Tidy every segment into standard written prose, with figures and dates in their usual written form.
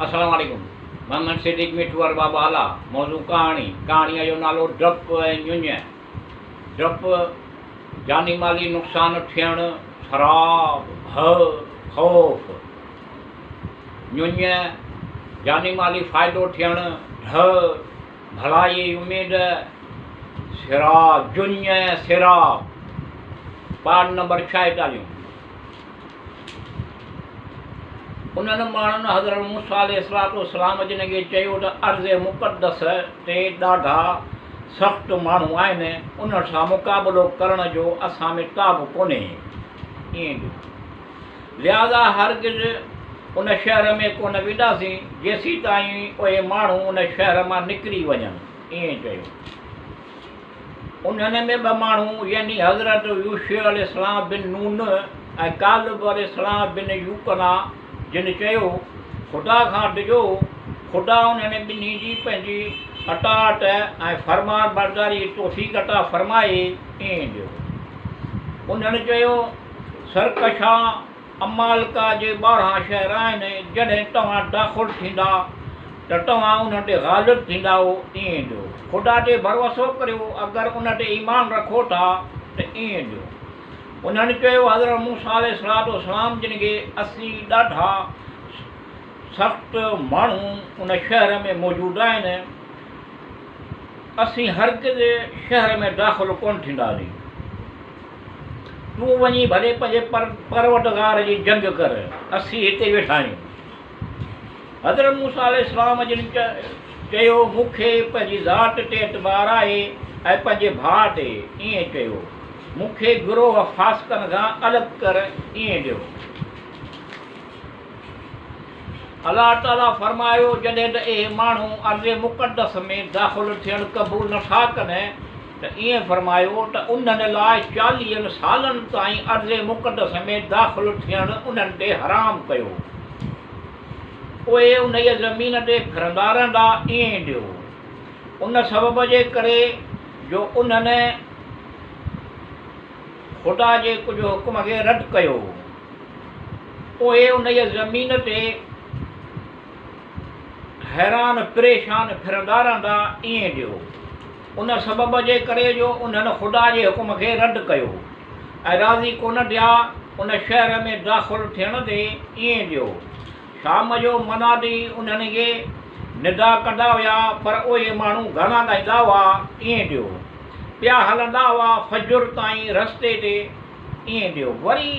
السلام عليڪم محمد صديق مٺو ارباب اعليٰ موضوع ڪهاڻي ڪهاڻيء جو نالو ڊپ ۽ ڃڃ ڊپ جاني مالي نقصان ٿيڻ سراب ڀؤ خوف ڃڃ جاني مالي فائدو ٿيڻ ڍء ڀلائي اميد سرا جڃ سراب پارٽ نمبر ڇائيتاليهون. انهن ماڻهن حضرت موسيٰ عليه الصلوة والسلام جن کي چيو ته ارض مقدس تي ڏاڍا سخت ماڻهو آهن، انهن سان مقابلو ڪرڻ جو اسان ۾ تاب ڪونهي. ائين جو لهٰذا هرگز ان شهر ۾ ڪونه وينداسين، جيسيتائين اهي ماڻهو ان شهر مان نڪري وڃن. ائين چيو. انهن ۾ ٻه ماڻهو يعني حضرت يوشع عليه السلام بن نون ۽ ڪالب عليه السلام بن يوقنا جن چيو، خدا کان ڊڄو، خدا انهن ٻنهي جي پنهنجي اطاعت ۽ فرمانبرداري جي توفيق عطا فرمائي، ائين ڏيو. انهن چيو، سرڪشان عمالقه جي ٻارهن شهر آهن، جڏهن توهان داخل ٿيندا ته توهان انهن تي غالب ٿيندائو، ائين ڏيو. خدا تي ڀروسو ڪريو، اگر ان تي ايمان رکو ٿا ته ائين ڏيو. انهن چيو، حضرت موسيٰ عليه الصلوة والسلام جن کي اسين ڏاڍا سخت ماڻهو ان شهر ۾ موجود آهن، اسين هرگز شهر ۾ داخل ڪونه ٿينداسين. تون وڃي ڀلي پنهنجي پروردگار جي جنگ ڪر، اسين هتي ويٺا آهيون. حضرت موسيٰ عليه السلام جن چيو، مون کي پنهنجي ذات تي اعتبار آهي ۽ پنهنجي ڀاء تي، ائين چيو، مون کي گروهه فاسقن کان الڳ ڪر، ائين ڏيو. الله تعاليٰ فرمايو، جڏهن ته اهي ماڻهو ارض مقدس ۾ داخل ٿيڻ قبول نه ٿا ڪن ته ائين فرمايو ته انهن لاء چاليهن سالن تائين ارض مقدس ۾ داخل ٿيڻ انهن تي حرام ڪيو. اهي انهيء زمين تي ڦرندا رهندا ائين ڏيو. ان سبب جي ڪري جو انهن خدا جي ڪجهه حڪم کي رد ڪيو. اهي انهيء زمين تي حيران پريشان ڦرندا رهندا، ائين ڏيو، ان سبب جي ڪري جو انهن خدا جي حڪم کي رد ڪيو ۽ راضي ڪونه ٿيا ان شهر ۾ داخل ٿيڻ تي، ائين ڏيو، شام جو منادي انهن کي ندا ڪندا هيا، پر اهي ماڻهو گانا ڳائيندا هئا، ائين ڏيو، پيا هلندا هئا فجر تائين رستي تي. ائين ڏيو. وري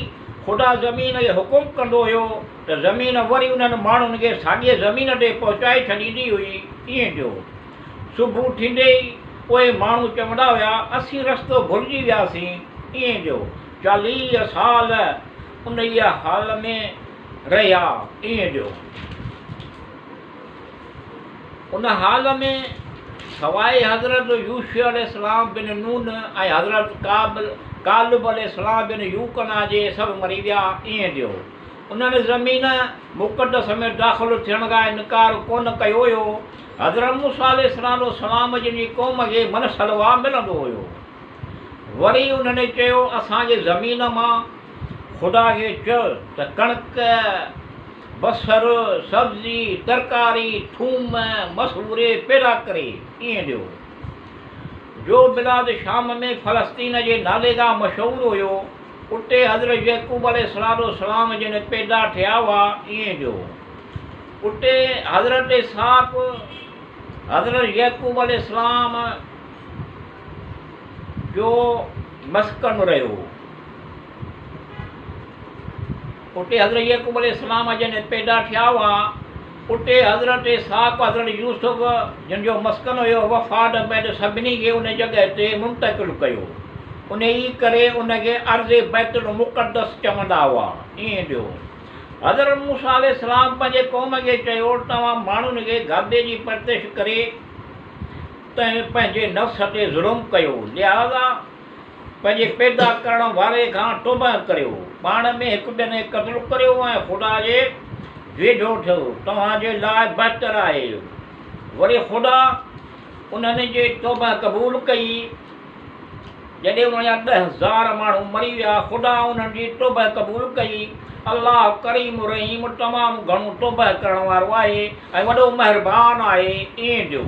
خدا زمين کي حڪم ڪندو هيو ته زمين وري انهن ماڻهن کي ساڳيء زمين تي پهچائي ڇڏيندي هئي. ائين ڏيو. صبح ٿيندي ئي اهي ماڻهو چوندا هيا، اسين رستو ڀلجي وياسين. ائين ڏيو. 40 سال انهيء حال ۾ رهيا. ائين ڏيو. ان حال ۾ سواء حضرت يوشع عليه السلام بن نون ۽ حضرت ڪالب عليه السلام بن يوقنا جي سڀ مري ويا. ائين ڏيو. انهن زمين مقدس ۾ داخل ٿيڻ کان انڪار ڪونه ڪيو هيو. حضرت موسيٰ عليه السلام جن جي قوم کي من سلويٰ ملندو هيو. وري انهن چيو، اسان جي زمين مان خدا کي چئه ته ڪڻڪ، بصر، سبزي، ترڪاري، ٿوم، مسوري پيدا ڪري، ائين ڏيو. جو بلاد شام ۾ فلسطين جي نالي کان مشهور هيو، اتي حضرت يعقوب عليه السلام جن پيدا ٿيا هئا، ائين ڏيو. اتي حضرت اسحاق، حضرت يعقوب عليه السلام جو مسڪن رهيو. اتي حضرت يعقوب عليه السلام جن پيدا ٿيا هئا، اتي حضرت اسحاق حضرت يوسف جن جو مسڪن هيو، وفات بعد سڀني کي ان جڳهه تي منتقل ڪيو، انهيء ڪري ان کي ارض بيت المقدس چوندا هئا. ائين ڏيو. حضرت موسيٰ عليه السلام پنهنجي قوم کي چيو، توهان ماڻهن کي گابي جي پرتش ڪري تنهن پنهنجي نفس تي ظلم ڪيو، لهٰذا پنهنجي پيدا ڪرڻ واري کان توبهه ڪريو، پاڻ ۾ هڪ ٻين کي قتل ڪريو ۽ خدا جي ويجهو ٿيو، توهان جي لاء بهتر آهي. وري خدا انهن جي توبهه قبول ڪئي، جڏهن انهن جا 10,000 ماڻهو مري ويا، خدا انهن جي توبهه قبول ڪئي الله ڪريم رحيم تمام گهڻو توبه ڪرڻ وارو آهي ۽ وڏو مهربان آهي. ائين ڏيو.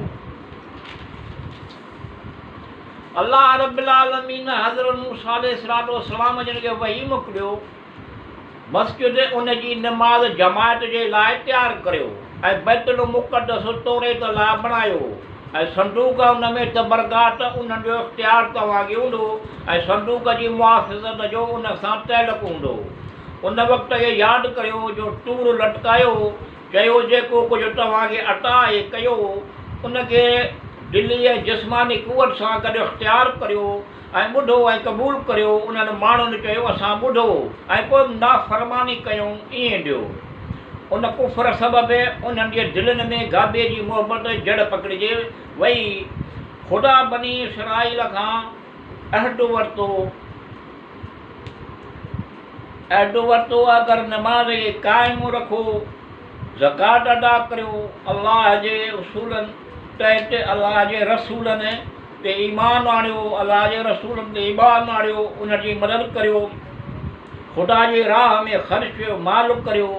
الله رب العالمين حضرت موسيٰ عليه الصلوة والسلام جن کي وحي موڪليو، مسجد ان جي نماز جماعت جي لاء تيار ڪريو ۽ بيت المقدس توريت لاء بڻايو ۽ صندوق ان ۾ تبرڪات انهن جو اختيار توهان کي هوندو ۽ صندوق جي محافظت جو ان سان تعلق هوندو. ان وقت کي ياد ڪريو جو طور لٽڪايو چيو جيڪو ڪجهه توهان کي عطا آهي ڪيو، ان کي دلي ۽ جسماني قوت سان گڏ اختيار ڪريو ۽ ٻڌو ۽ قبول ڪريو، انهن ماڻهن چيو اسان ٻڌو ۽ پوء نافرماني ڪيائون ائين ڏيو. ان ڪفر سبب انهن جي دلين ۾ گابي جي محبت جڙ پڪڙجي وئي. خدا بني اسرائيل کان عهد ورتو. عهد ورتو اگر نماز کي قائم رکو، زڪوات ادا ڪريو، الله جي اصولن تحت الله جي رسولن تي ايمان آڻيو، الله جي رسولن تي ايمان آڻيو، انهن جي مدد ڪريو، خدا جي راهه ۾ خرچ مال ڪريو.